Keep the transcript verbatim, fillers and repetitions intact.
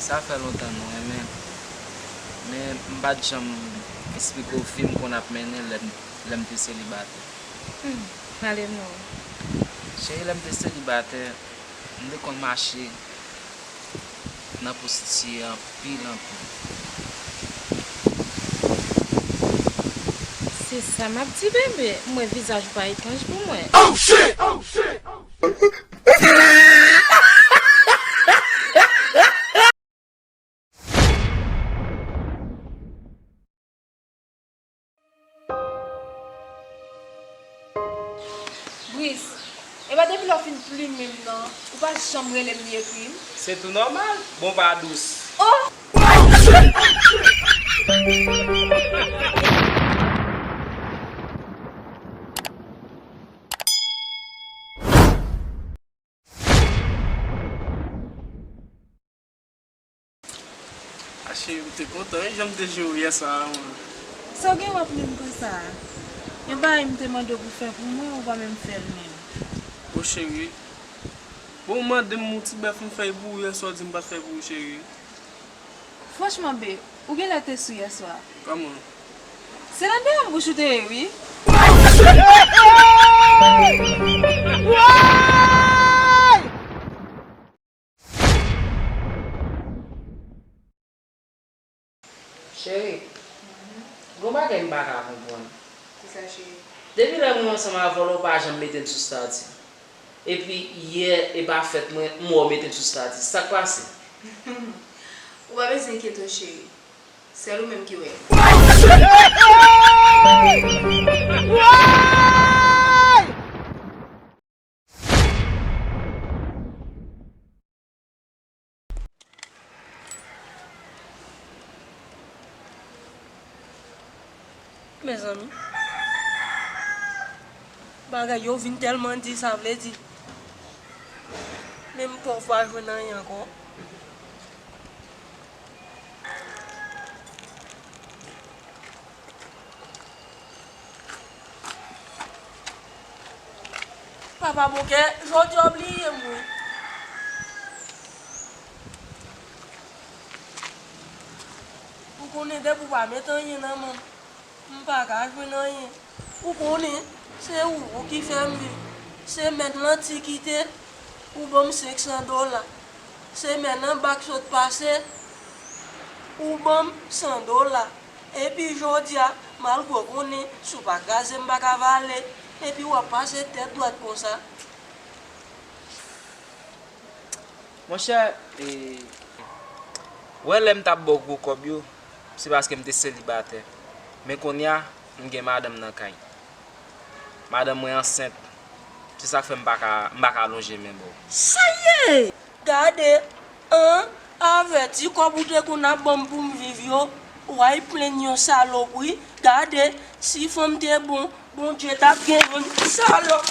Sa fè lontan nou renmen, men m pa t janm esplike w vi m konn ap mennen lè m, lè m te selibatè. Hmm, pale m non. Cheri, lè m te selibatè, m te konn mache nan pwostitiye anpil, anpil. Se sa m ap di, bebe. M wè vizaj ou pa etranj pou mwen. Oh, shit! Oh, shit! Oh, shit! Bris, epa depi lè w fin plimen m nan, ou pa janm rele m ni ekri m? Se tou nòmal. Bon, pa dous. Oh! A cheri, m te kontan wi jan m te jwe w yè swa a, mwen. Sa w gen w ap menm konsa a? Yon bagay m te mande w pou fè pou mwen, ou pa menm fè l menm. O cheri, bon, ou mande m yon ti bèf m fè pou ou yè swa, w di m pa t fè pou ou, cheri. Franchman, babe, ou genlè te sou yè swa. Kòman? Se nan dèyè bouch ou te ye, wi. Cheri, gon bagay m pa ka konprann. Kisa, cheri? Depi lè mwen ansanm avè w la, ou pa janm mete m sou stati. Epi yè, e pa fèt mwen, m wè w mete m sou stati. Sa k pase? Ou pa bezwen enkyete w, cheri. Sèl ou menm ki wè. Mezanmi, bagay yo vin tèlman di, sa vle di, menm pòv pa jwenn anyen ankò. Papa Bokè, jodi a w bliye m wi. Ou konnen depi w pa met anyen nan men m, m pa ka jwenn anyen. Ou konnen, se ou, ou ki fè m viv. Se mèt lanti kite, ou ban m senk san dola. Se mèt nan bak sot pase, ou ban m san dola. Epi jodi a, malgre w konnen, si w pa kraze m, m pa ka vale. Epi w ap pase tèt dwat konsa. Monchè, e, wè lè m t ap ba w gwo kòb yo, se paske m te selibatè. Men kounye a, m gen madanm nan kay. Madanm mwen ansent. Se sa k fè m pa ka, m pa ka lonje men ba w. Sa ye? Gade, an, avèti kòb ou te konn ap ban m pou m viv yo, w ay plenn yon salopri. Gade, si fanm te bon, Bondye t ap gen youn, salòp.